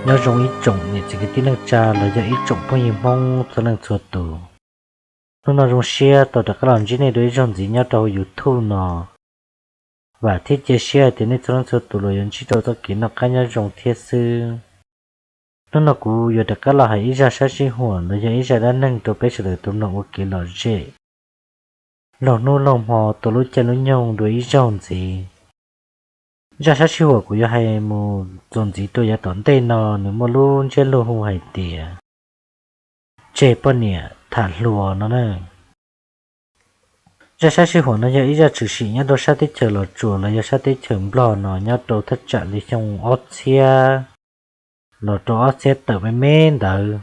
Nyob zoo ib tsoom niam txiv kwv tij neej tsa los yog ib tsoom phooj ywg Hmoob txhua leej txhua tus. Hnub no zoo siab tau rov qab los ntsib nej dua ib zaug ntxiv nyob rau hauv YouTube no. Vam thiab cia siab hais tias nej txhua leej txhua tus los yuav ntsib rau txoj kev noj qab nyob zoo thiab xwb. Hnub no kuv yuav rov qab los hais ib zaj sab sij huam los yog ib zaj dab neeg rau peb sawv daws tau mloog ua kev lom zem laug hnub laug hmo, tua lub caij lub nyoog dua ib zaug ntxiv. Zaj sab sij huam kuv yuav hais mus txuas ntxiv rau yav tom ntej no nws muaj lub ntsiab lus hu hais tias tseg poj niam tham hluas no na. Zaj sab sij huam no yog ib zaj tshwm sim nyob rau sab teb chaws Los Tsuas los yog sab teb chaws Nplog no nyob rau thaj tsam li xyoo ob txhiab los rau ob txhiab tawm me me ntawd.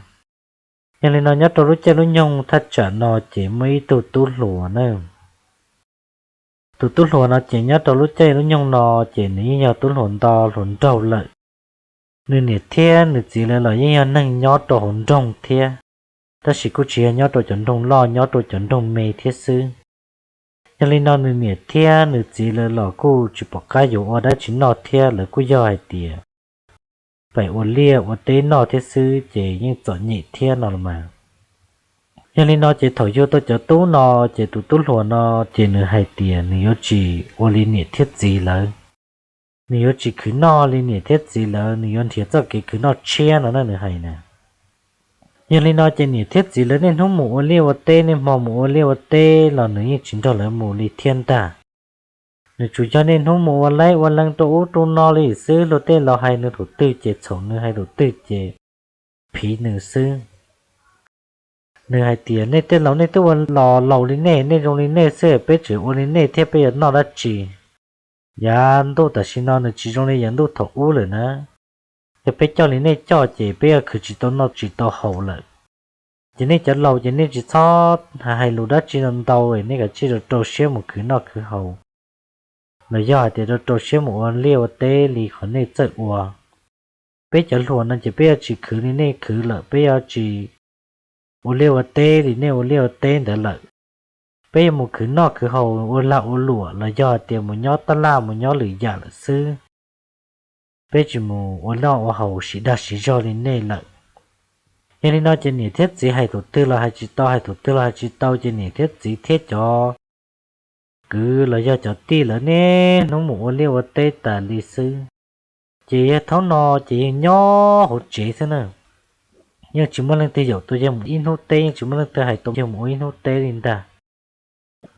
Yog li no nyob rau lub caij lub nyoog thaj tsam no ces muaj ib tug tub hluas na. Tus tub hluas no ces nyob rau lub caij lub nyoog no ces nws yeej yog tub hluas nto hluas nraug lawm. Nws niam thiab nws txiv lawv los yeej yog neeg nyob rau hauv nroog thiab, tab sis kuj tsis yog nyob rau cov nroog loj, nyob rau cov nroog me thiab xwb. Yog li no nws niam thiab nws txiv lawv los kuj tsis pom qab yuav ua dab tsi noj thiab, lawv kuj yog hais tias pem ua liaj ua teb noj thiab xwb ces yeej txom nyem thiab no los mas. Yog li no ces thaum yug tau cov tub no, ces tus tub hluas no ces nws hais tias nws yuav tsis ua li niam thiab txiv lawv, nws yuav tsis khwv noj li niam thiab txiv lawv, nws yuav nrhiav txoj kev khwv noj tshiab no na nws hais na. Yog li no ces niam thiab txiv lawv niaj hnub mus ua liaj ua teb, niaj hmo mus ua liaj ua teb los nws yeej tsis nrog lawv mus li thiab ntag. Nws tsuas yog niaj hnub mus ua laib ua lees rau ub rau no li xwb, luag tej laus hais nws thaum twg ces txhaum, nws hais thaum twg ces phiv nws xwb. Nws hais tias nej tej laus nej twb ua los laus li nej, nej zoo li nej xwb, peb tseem ua li nej thiab peb yuav noj dab tsi? Yav ntuj tam sim no nws tsis zoo li yav ntuj thaum ub lawm na. Yog peb coj li nej coj ces peb yuav khwv tsis tau noj tsis tau haus lawm. Ces nej cov laus ces nej tsis txhob hais lus dab tsi no ntau, nej kav tsij rau rau siab mus khwv noj khwv haus los yog hais tias rau rau siab mus ua liaj ua teb li qhov nej txawj ua. Peb cov hluas no ces peb yuav tsis khwv li nej khwv lawm, peb yuav tsis ua liaj ua teb li nej ua liaj ua teb ntawd lawm. Peb yuav mus khwv noj khwv haus ua lag ua luam los yog hais tias mus nyob tab laj mus nyob lwm yam lawm xwb. Peb tsis mus ua noj ua haus siv dag siv zog li nej lawm. Yog li no ces niam thiab txiv hais thaum twg los hais tsis tau, hais thaum twg los hais tsis tau, ces niam thiab txiv thiab cov kwv los yog cov tij lawv niaj hnub mus ua liaj ua teb tas li xwb. Ces yawg thaum no ces yawg nyob hauv tsev xwb na. Yeej tsis muaj leej twg yaum tau yawg mus ib hnub teb, yeej tsis muaj leej twg hais tau yawg mus ua ib hnub teb li ntag.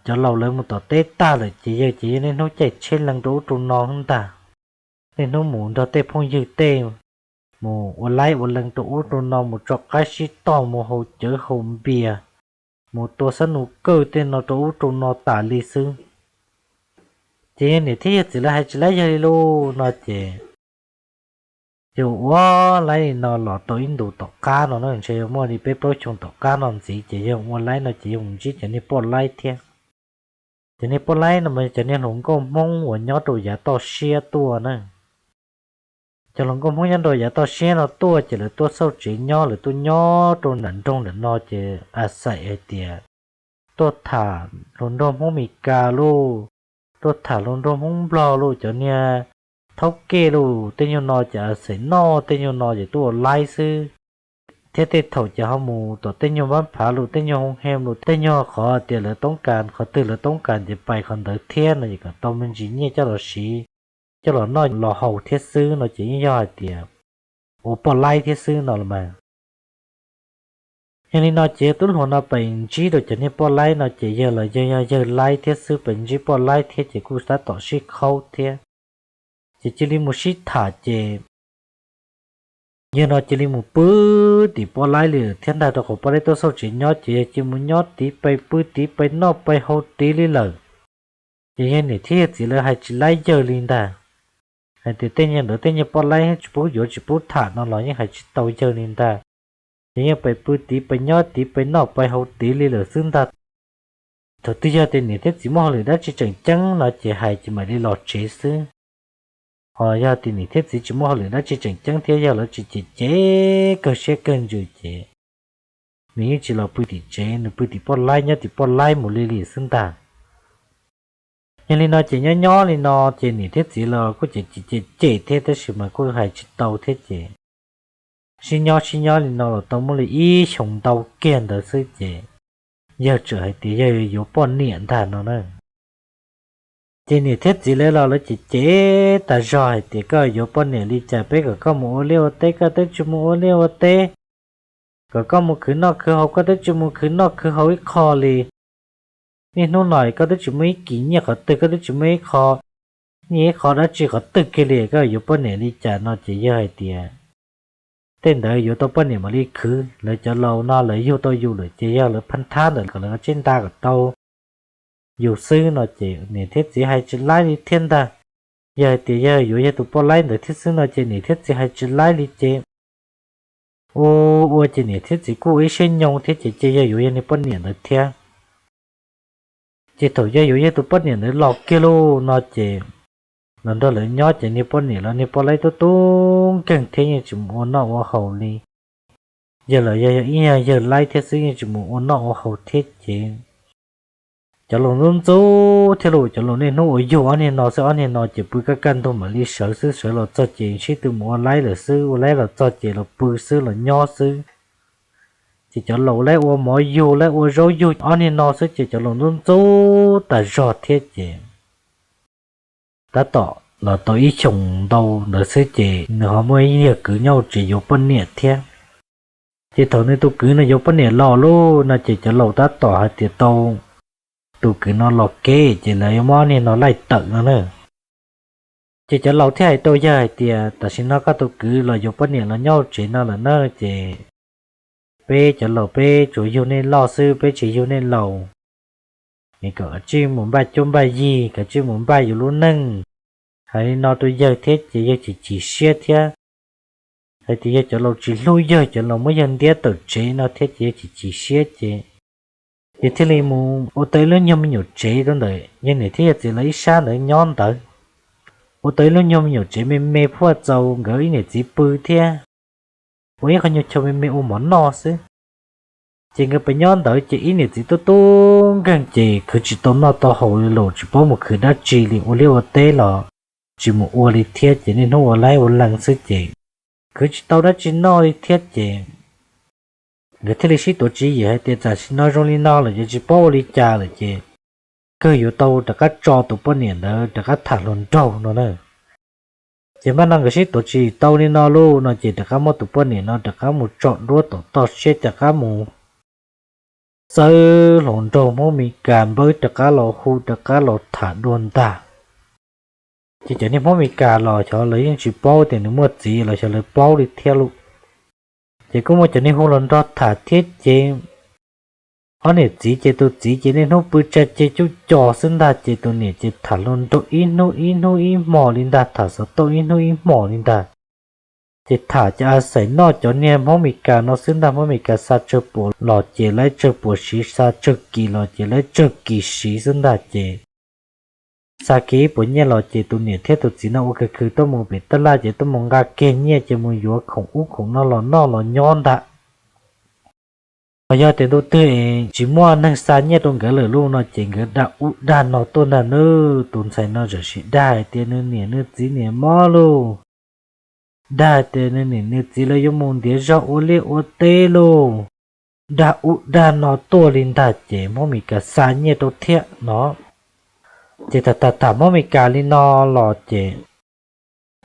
Cov laus lawv mus tom teb tag lawm ces yawg ces yawg niaj hnub caij tsheb lees rau ub rau no ntag. Niaj hnub mus nrog tej phooj ywg tej mus ua laib ua lees rau ub rau no, mus tso qaib sib toj, mus haus cawv haus npias, mus tua xab nus kawj tej no rau ub rau no tas li xwb. Ces yawg niam thiab yawg txiv lawv hais tsis laib yawg li lauj no ces yawg ua laib li no los tau ib ntus tom qab no na, ntshe yuav muaj li peb plaub xyoo tom qab no ntxiv, ces yawg ua laib no ces yawg mus ntsib cov niag poj laib thiab. Cov niag poj laib no mas cov niag hluas nkauj Hmoob uas nyob rau yav toj siab tuaj na. Cov hluas nkauj Hmoob nyob rau yav toj siab no tuaj ces lawv tuaj xauj tsev nyob, lawv tuaj nyob rau nram nroog ntawm no ces a xaim hais tias tuaj tham hluas nraug Hmoob Mes Kas lauj, tuaj tham hluas nraug Hmoob Nplog lauj, cov niag thaub kej lauj, tej nyuag no ces a xaim noj tej nyuag no ces tuaj ua laib xwb. Thiab tej thaum ces ho mus tom tej nyuag npab phav lauj, tej nyuag hoo he lauj, tej nyuag qhov tias lawv toob kas, qhov twg lawv toob kas ces pais qhov ntawd thiab no ces kom tau me ntsis nyiaj coj los siv, coj los noj los haus thiab xwb no ces yeej yog hais tias ua poj laib thiab xwb no los mas. Yog li no ces tub hluas no pais ntsib rau cov niag poj laib no ces yawg los yawg yog yawg laib thiab xwb, pais ntsib poj laib thiab ces kuj tab tom sib khaub thiab. Ces cia li mus sib tham ces yawg no cia li mus pw tim poj laib li thiab ntag, rau qhov poj laib tuaj xauj tsev nyob ces yawg cia li mus nyob tid, pais pw tid, pais noj pais haus tid li lawm. Ces yawg niam thiab yawg txiv lawv hais tsis laib yawg li ntag, hais tias tej nyuag ntawd tej nyuag poj laib tsis pub yuav tsis pub tham no los yeej hais tsis tau yawg li ntag. Ces yeej pais pw tid, pais nyob tid, pais noj pais haus tid li lawm xwb ntag. Thaum twg yog tias niam thiab txiv muaj hauj lwm dab tsi tseem ceeb no ces hais ces mam li los tsev xwb. Ho yog tias niam thiab txiv tsis muaj hauj lwm dab tsi tseem ceeb thiab yog lawv tsis cem cem kawg siab kawg ntsws ces nws yeej tsis los pw tim tsev, nws pw tim poj laib nyob tim poj laib mus li li xwb ntag. Yog li no ces nyob nyob li no ces niam thiab txiv los kuj cem cem cem thiab tab sis mas kuj hais tsis tau thiab ces sib nyob sib nyob li no los tau muaj li ib xyoos ntau kiag ntawd xwb ces yawg txawm hais tias yawg yuav poj niam ntag no na. Ces niam thiab txiv lawv los lawv cem cem tas zog hais tias koj yuav poj niam li cas, peb kom koj mus ua liaj ua teb koj twb tsis mus ua liaj ua teb, kom koj mus khwv noj khwv haus koj twb tsis mus khwv noj khwv haus ib qho li. Niaj hnub no koj twb tsis muaj ib kis nyiaj qhov twg, koj twb tsis muaj ib qho nyiaj ib qho dab tsi qhov twg kiag li, koj yuav poj niam li cas no ces yawg hais tias tej ntawd yuav tau poj niam mam li khwv, lawv cov laus no lawv yug tau yus lawm ces yog lawv phaj thab ntawm kom lawv tseb nta kom tau yus xwb no ces niam thiab txiv hais tsis laib li thiab ntag. Yog hais tias yog yuav yog tus poj laib ntawd thiab xwb no ces niam thiab txiv hais tsis laib li ces ua ua ces niam thiab txiv kuj ua ib siab nyoo thiab ces ces yog yuav yog niag poj niam ntawd thiab. Ces thaum yog yuav yog tus poj niam ntawd los kiag lauj no ces los nrog lawv nyob ces niag poj niam los niag poj laib tub tub nkeeg thiab yeej tsis mus ua noj ua haus li. Yawg los yog yog ib yawg laib thiab xwb yeej tsis mus ua noj ua haus thiab ces cov laus ntxub ntxub thiab lauj, cov laus niaj hnub ua yug ob niag no xwb, ob niag no ces pw kaj kaj ntug mam li sawv xwb, sawv los txog ces sib tw mus ua laib lawm xwb, ua laib los txog ces los pw xwb los nyob xwb. Ces cov laus laib ua mov yug laib ua zaub yug ob niag no xwb ces cov laus ntxub ntxub tas zog thiab ces tab tom los tau ib xyoos ntau ntawd xwb ces nws ho muaj ib yawg kwv nyob tsev yuav poj niam thiab. Ces thaum nws tus kwv no yuav poj niam los lauj no ces cov laus tab tom hais tias tau tus kwv no los kev ces lawv yuav muab ob niag no laij tawm no na. Ces cov laus thiaj hais rau yawg hais tias tam sim no koj tus kwv los yuav poj niam los nyob tsev no lawm na ces peb cov laus peb tsuas yug nej loj xwb, peb tsis yug nej laus. Es kom kav tsij mus npaj cuab npaj yig, kav tsij mus npaj yus lub neej. Hais li no rau yawg thiab ces yawg chim chim siab thiab, hais tias yawg cov laus tsis hlub yawg, cov laus muab yawg ntiab tawm tsev no thiab ces yawg chim chim siab ces yawg thiaj li mus ua tau ib lub nyuag me nyuam tsev rau ntawm yawg niam thiab yawg txiv lawv ib sab ntawd nyob ntawd. Ua tau ib lub nyuag me nyuam tsev me me phuaj txaus nkawd ib niam txiv pw thiab ua ib qho nyuag chaw me me ua mov noj xwb. Ces nkawd pem nyob ntawd ces ib niam txiv tub tub nkeeg ces khwv tsis tau noj tau haus li los tsis paub mus khwv dab tsi li, ua liaj ua teb los tsis mus ua li thiab ces niaj hnub ua laib ua lees xwb ces khwv tsis tau dab tsi noj li thiab ces nkawd thiaj li sib tuav tswv yim hais tias tam sim no zoo li no lawm ces tsis paub ua li cas lawm ces kawg yuav tau rov qab tso tus poj niam ntawd rov qab tham hluas nraug no na. Ces npaj no nkawd sib tuav tswv yim tau li no lauj no ces rov qab muab tus poj niam no rov qab mus tso duab tom toj siab, rov qab mus txawb hluas nraug Hmoob Mes Kas npawb rov qab los hu rov qab los tham dua ntag. Ces cov niag Hmoob Mes Kas los xyov lawv yeej tsis paub tias nws muaj txiv los xyov lawv paub li thiab lauj. Ces kuj muaj cov niag hu los nrog tham thiab ces ob niam txiv ces tus txiv ces niaj hnub pw tsa ceg cuj co xwb ntag ces tus niam ces tham hluas nraug ib hnub ib hnub ib hmos li ntag, tham xov tooj ib hnub ib hmos li ntag. Ces tham ces a xais noj cov niag Hmoob Mes Kas no xwb ntag, Hmoob Mes Kas xa tsawg puas los ces lawv tsawg puas siv, xa tsawg kis los ces lawv tsawg kis siv xwb ntag ces xa kiag ib puas nyiaj los ces tus niam thiab tus txiv no ua khwv khwv tuaj mus pem tab laj ces tuaj mus nqa kiag nyiaj ces mus yuav khoom ub khoom no los noj los nyob ntag. Ho yog tias ntu twg tsis muaj neeg xa nyiaj rau nkawd lawm lauj no ces nkawd dag ub dag no tuaj ntag na. Tus ntxhais no txawm sim dag hais tias nws niam nws txiv niam mob lauj, dag tias nws niam nws txiv lawv yuav mus ntiav zog ua liaj ua teb lauj, dag ub dag no tuaj li ntag ces Hmoob Mes Kas xa nyiaj rau thiab no. Ces tham tham tham Hmoob Mes Kas li no los ces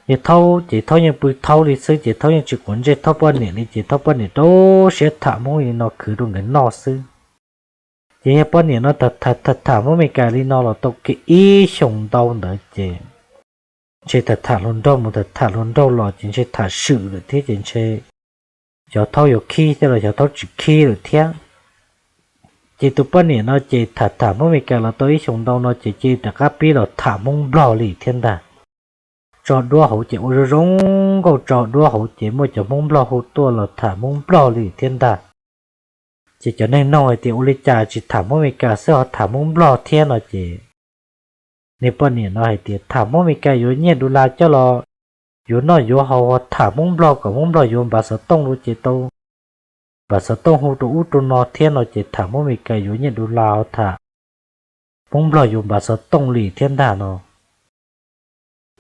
yawg Thaub ces Thaub yeej pw Thaub li xwb ces Thaub yeej tsis quav ntsej Thaub poj niam li ces Thaub poj niam rau siab tham Hmoob li no khwv rau nkawd noj xwb. Ces yawg poj niam no tham tham tham Hmoob Mes Kas li no los tau kiag ib xyoos ntau ntawd ces ntshe tham tham hluas nraug mus tham tham hluas nraug los ces ntshe tham swm lawm thiab ces ntshe xyov Thaub yuav khib thiab los xyov Thaub tsis khib lawm thiab. Ces tus poj niam no ces tham tham Hmoob Mes Kas los tau ib xyoos ntau no ces cia li rov qab pib los tham Hmoob Nplog li thiab ntag. Tso duab hauv ces ua zoo zoo nkauj, tso duab hauv ces muaj cov Hmoob Nplog hu tuaj los tham Hmoob Nplog li thiab ntag. Ces cov neeg noog hais tias ua li cas tsis tham Hmoob Mes Kas xwb ho tham Hmoob Nplog thiab no ces niag poj niam no hais tias tham Hmoob Mes Kas yuav nyiaj du las coj los yuav noj yuav haus, ho tham Hmoob Nplog kom Hmoob Nplog yuav npav xov tooj los ces tau npav xov tooj hu rau ub rau no thiab no ces tham Hmoob Mes Kas yuav nyiaj du las ho tham Hmoob Nplog yuav npav xov tooj li thiab ntag no.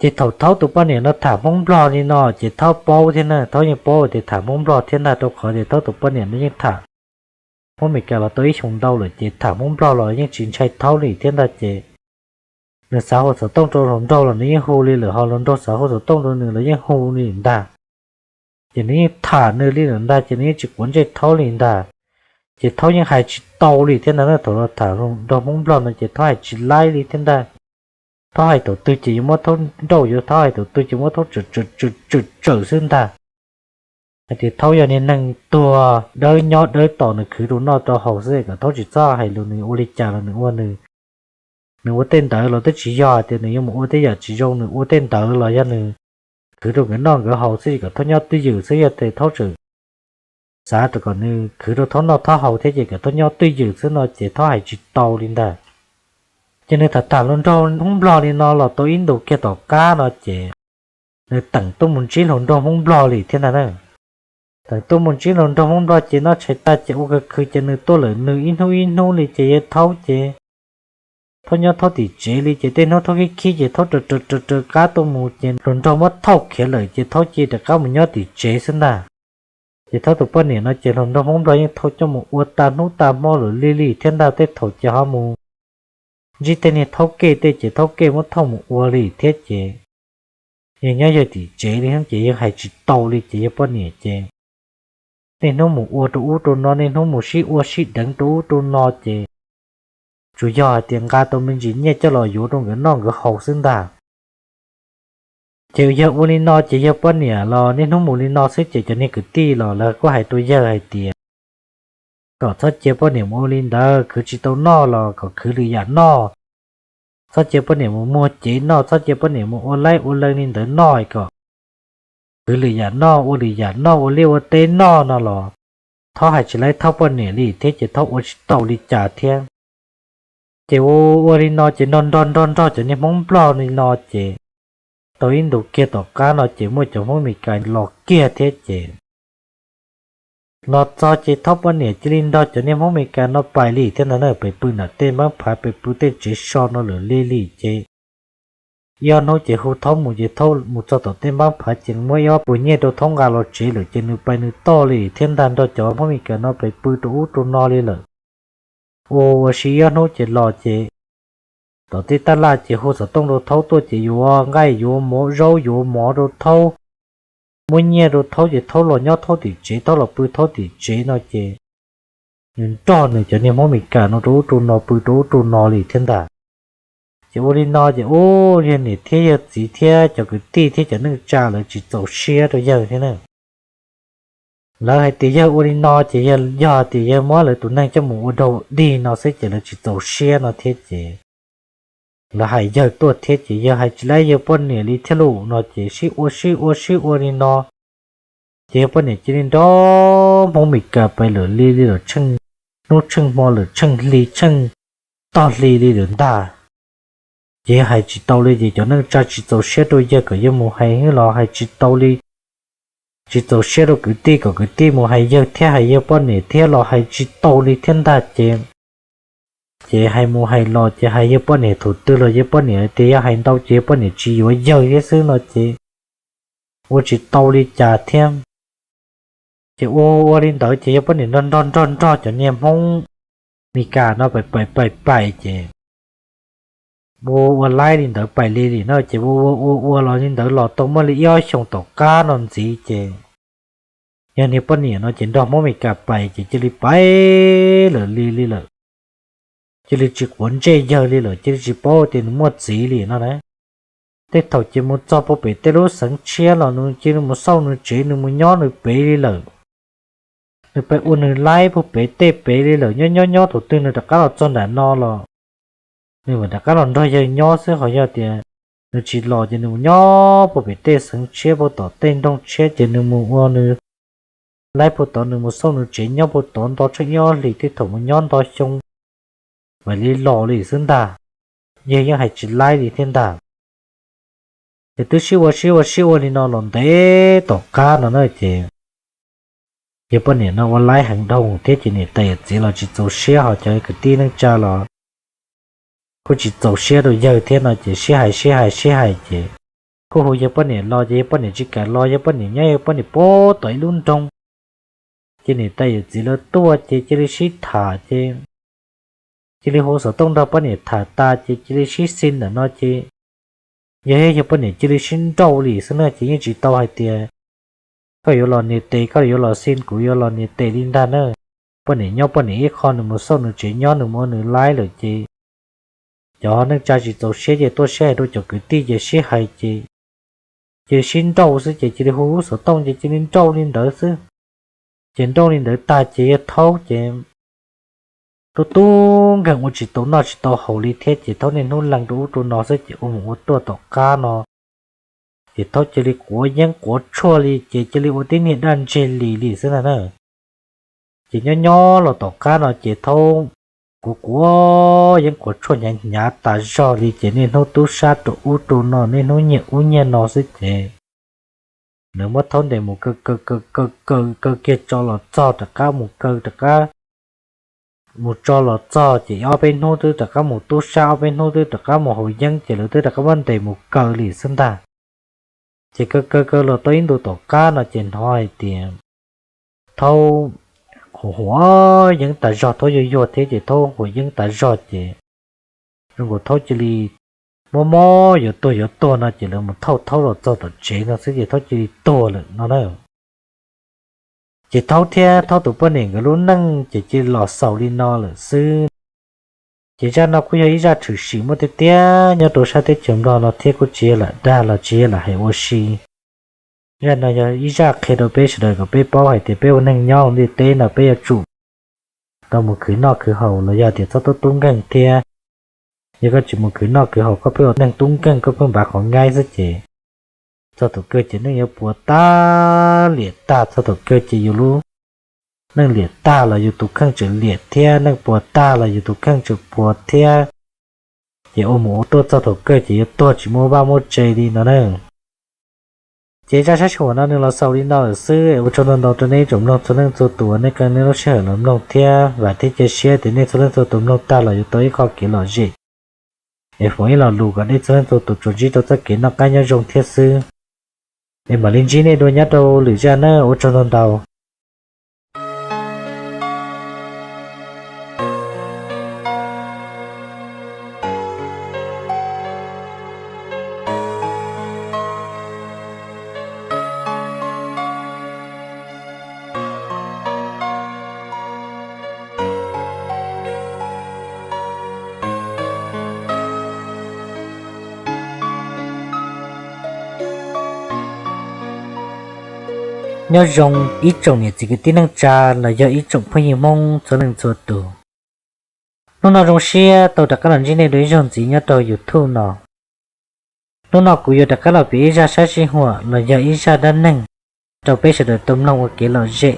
Ces thaum Thaub tus poj niam no tham Hmoob Nplog li no ces Thaub paub thiab na, Thaub yeej paub tias tham Hmoob Nplog thiab ntag, rau qhov tias Thaub tus poj niam no yeej tham Hmoob Meskas los tau ib xyoos ntau lawm ces tham Hmoob Nplog los yeej tsis ntshai Thaub li thiab ntag. Ces nws xav hu xov tooj rau hluas nraug los nws yeej hu li lawm, ho hluas nraug xav hu xov tooj rau nws los yeej hu li ntag. Ces nws yeej tham nws li lawm ntag, ces nws yeej tsis quav ntsej Thaub li ntag. Ces Thaub yeej hais tsis tau li thiab ntag, thaum los tham nrog Hmoob Nplog no ces Thaub hais tsis laib li thiab ntag. Thaub hais thaum twg ces yuav muab Thaub nrauj, yuav Thaub hais thaum twg ces muab Thaub tsawm tsawm tsawm xwb ntag. Hais tias Thaub yog niag neeg tuag dawb nyob dawb tos nws khwv rau noj rau haus xwb, kom Thaub tsis txhob hais lus, nws ua li cas los nws ua nws. Nws ua tej ntawd los twb tsis yog hais tias nws yuav mus ua tej yam tsis zoo, nws ua tej ntawd los yog nws khwv rau nkawd noj nkawd haus xwb, kom Thaub nyob twj ywm xwb. Yog tias Thaub tseem xav rau kom nws khwv rau Thaub noj Thaub haus thiab ces kom Thaub nyob twj ywm xwb no ces Thaub hais tsis tau li ntag. Ces nws tham tham hluas nraug Hmoob Nplog li no los tau ib ntus kiag tom qab no ces nws teem tuaj mus ntsib hluas nraug Hmoob Nplog li thiab ntag na. Teem tuaj mus ntsib hluas nraug Hmoob Nplog ces noj tshais tag ces ua khwv khwv ces nws tuaj lawm, nws ib hnub ib hnub li ces yawg Thaub ces Thaub nyob Thaub tim tsev li ces tej hnub Thaub khib khib ces Thaub raws raws raws raws qab tuaj mus ces hluas nraug muab thauj khiav lawm ces Thaub cia rov qab mus nyob tim tsev xwb ntag. Ces Thaub tus poj niam no ces hluas nraug Hmoob Nplog yeej thauj coj mus ua tag hnub tag hmo lawm li li thiab ntag, tej thaum ces ho mus ntsib tej niag Thaub Kej tej ces Thaub Kej muab thauj mus ua li thiab ces yawg nyob yawg tim tsev li ces yawg hais tsis tau li ces yawg poj niam ces niaj hnub mus ua rau ub rau no, niaj hnub mus sib ua sib deev rau ub rau no ces tsuas yog hais tias nqa tau me ntsis nyiaj coj los yuav rau nkawd noj nkawd haus xwb ntag. Ces yawg ua li no ces yawg poj niam los niaj hnub mus li no xwb ces cov niag kwv tij los lawv kuj hais rau yawg hais tias kom txhob cia poj niam mus ua li ntawd, khwv tsis tau noj los kom khwv lwm yam noj. Txhob cia poj niam mus muag cev noj, txhob cia poj niam mus ua laib ua leej li ntawd noj, kom khwv lwm yam noj, ua lwm yam noj, ua liaj ua teb noj no los Thaub hais tsis laib Thaub poj niam li thiab ces Thaub ua tsis tau li cas thiab. Ces ua ua li no ces nrog nrog nrog nrog cov niag Hmoob Nplog li no ces tau ib ntus kiag tom qab no ces muaj cov Hmoob Meskas los kiag thiab ces los txog ces Thaub poj niam cia li nrog cov niag Hmoob Meskas no pais li thiab ntag na, pais pw nram tej npab phav, pais pw tej tsev so no lawm li li ces ib ob hnub ces hu Thaub mus ces Thaub mus txog tom tej npab phav ces muab ib ob puas nyiaj rau Thaub nqa los tsev lawm ces nws pais nws toj li thiab ntag, nrog cov Hmoob Meskas no pais pw rau ub rau no li lawm. Ua ua si ib ob hnub ces los ces tom tej taj laj ces hu xov tooj rau Thaub tuaj ces yuav nqaij yuav mov, zaub yuav mov rau Thaub, muab nyiaj rau Thaub ces Thaub los nyob Thaub tim tsev, Thaub los pw Thaub tim tsev no ces nws nrog nws cov niag Hmoob Meskas no rau ub rau no pw rau ub rau no li thiab ntag. Ces ua li no ces ub, yawg niam thiab yawg txiv thiab cov kwv tij thiab cov neej tsa lawv tsis txaus siab rau yawg thiab na. Lawv hais tias yawg ua li no ces yog tias yawg muab lawv tus neeg coj mus ua dog dig no xwb ces lawv tsis txaus siab no thiab ces lawv hais yawg tuaj thiab ces yawg hais tsis laib yawg poj niam li thiab lauj no ces sib ua sib ua sib ua li no ces yawg poj niam cia li nrog Hmoob Meskas pais lawm li li lawm, tsheej hnub tsheej hmo lawm, tsheej hli tsheej tog hli li lawm ntag. Ces yawg hais tsis tau li ces cov neej tsa tsis txaus siab rau yawg kom yawg mus hais los hais tsis tau li, tsis txaus siab rau kwv tij kom kwv tij mus hais yawg thiab hais yawg poj niam thiab los hais tsis tau li thiab ntag ces, ces hais mus hais los ces hais yawg poj niam thaum twg los yawg poj niam tias yog hais ntau ces yawg poj niam tsis yuav yawg thiab xwb no ces ua tsis tau li cas thiab. Ces ua ua li ntawd ces yawg poj niam nrog nrog nrog nrog cov niag Hmoob Meskas no pais pais pais pais ces ua ua laib li ntawd pais li li no ces ua ua ua ua los li ntawd los tau muaj li ib ob xyoos tom qab no ntxiv ces yawg niag poj niam no ces nrog Hmoob Meskas pais ces cia li pais lawm li li lawm. Cia li tsis quav ntsej yawg li lawm, cia li tsis paub tias nws muaj txiv li no na. Tej thaum ces mus txog puag pem tej lub xeev tshiab los nws cia li mus xauj nws tsev, nws mus nyob nws pem li lawm. Nws pais ua nws laib puag pem tej pem li lawm, nyob nyob nyob thaum twg nws rov qab los txog nram no los nws mam rov qab los nrog yawg nyob xwb. Ho yog tias nws tsis los ces nws mus nyob puag pem tej xeev tshiab puag tom tej nroog tshiab ces nws mus ua nws laib puag tod, nws mus xauj nws tsev nyob puag tod nto tsheej ib ob hlis, tej thaum mus nyob nto xyoo mam li los li xwb ntag. Yawg yeej hais tsis laib li thiab ntag. Ces twb sib ua sib ua sib ua li no los ntev tom qab no na ces yawg poj niam no ua laib heev dhau thiab ces niam tais yawm txiv los tsis txaus siab, ho cov kwv tij neej tsa los kuj tsis txaus siab rau yawg thiab no ces sib hais sib hais sib hais ces kuj hu yawg poj niam los ces yawg poj niam tsis kam los, yawg poj niam nyob yawg poj niam puag tom ib lub nroog. Ces niam tais yawm txiv lawv tuaj ces cia li sib tham ces cia li hu xov tooj nrog poj niam tham tas ces cia li sib xi ntawm no ces yawg thiab yawg poj niam cia li sib nrauj li xwb na. Ces yeej tsis tau hais tias koj yuav los nias tes, koj yuav los xi, kuv yuav los nias tes li ntag na. Poj niam nyob poj niam ib qho, nws mus xauj nws tsev nyob, nws mus ua nws laib lawm ces cov neej tsa tsis txaus siab ces tuaj sib hais rau cov kwv tij ces sib hais ces cia li sib nrauj xwb ces cia li hu lub xov tooj ces cia li nrauj li ntawd xwb. Ces nrauj li ntawd tag ces yawg Thaub ces tub tub nkeeg ua tsis tau noj tsis tau haus li thiab ces Thaub niaj hnub lees rau ub rau no xwb ces ua mus ua tuaj tom qab no ces Thaub cia li quav yeeb quav tshuaj li ces cia li ua tib niag daj ntseg li li xwb ntag na. Ces nyob nyob los tom qab no ces Thaub quav quav yeeb quav tshuaj hnyav hnyav tas zog li ces niaj hnub tub sab rau ub rau no, niaj hnub nyiag ub nyiag no xwb ces lawv muab Thaub ntes mus kaw kaw kaw kaw kaw kaw kiag tso los txog rov qab mus kaw rov qab mus tso los txog ces ob peb hnub twb rov qab mus tub sab, ob peb hnub twb rov qab mus haus yeeb ces lawv twb rov qab muab ntes mus kaw li xwb ntag. Ces kaw kaw kaw los tau ib ntu tom qab no ces hnov hais tias Thaub qhuav huam yeeb tas zog, Thaub yuag yuag thiab ces Thaub huam yeeb tas zog ces zoo nkaus Thaub cia li mob mob yuav tuag yuav tuag no ces lawv mus thauj Thaub los txog tom tsev no xwb ces Thaub cia li tuag lawm no na. Ces Thaub thiab Thaub tus poj niam nkawd lub neej ces cia li los xaus li no lawm xwb. Ces zaj no kuj yog ib zaj tshwm sim muaj tiag tiag nyob rau sab teb chaws Nplog no thiab kuj tsis yog lam dag los tsis yog lam hais ua si. Zaj no yog ib zaj qhia rau peb sawv daws kom peb paub hais tias peb ua neeg nyob hauv ntiaj teb no peb yuav tsum tau mus khwv noj khwv haus los yog tias txhob tub tub nkeeg thiab. Yog koj tsis mus khwv noj khwv haus, koj pheej ua neeg tub nkeeg, koj pheej npav qhov nkaib xwb ces txog thaum kawg ces neej yuav puas tag liam tag, txog thaum kawg ces yus lub neej liam tag los yus tus kheej tseem liam thiab, neej puas tag los yus tus kheej tseem puas thiab. Ces ua mus ua tuaj txog thaum kawg ces yuav tuag tsis muaj vaj muaj tse li no na. Ces zaj sab sij huam no nws los xaus li no lawm xwb, ua tsaug ntau ntau rau nej ib tsoom mloog txhua leej txhua tus uas nej qee nej lub sij hawm los mloog thiab vam thiab cia siab tias nej txhua leej txhua tus mloog tag los yuav tau ib qho kev lom zem es foom ib lo lus kom nej txhua leej txhua tus tsuas ntsib rau txoj kev noj qab nyob zoo thiab xwb. Es mam li ntsib nej dua nyob rau lwm zaj na, ua tsaug ntau ntau. Nyob zoo ib tsoom niam txiv kwv tij neej tsa los yog ib tsoom phooj ywg Hmoob txhua leej txhua tus. Hnub no zoo siab tau rov qab los ntsib nej dua ib zaug ntxiv nyob rau YouTube no. Hnub no kuv yuav rov qab los piav ib zaj sab sij huam los yog ib zaj dab neeg rau peb sawv daws tau mloog ua kev lom zem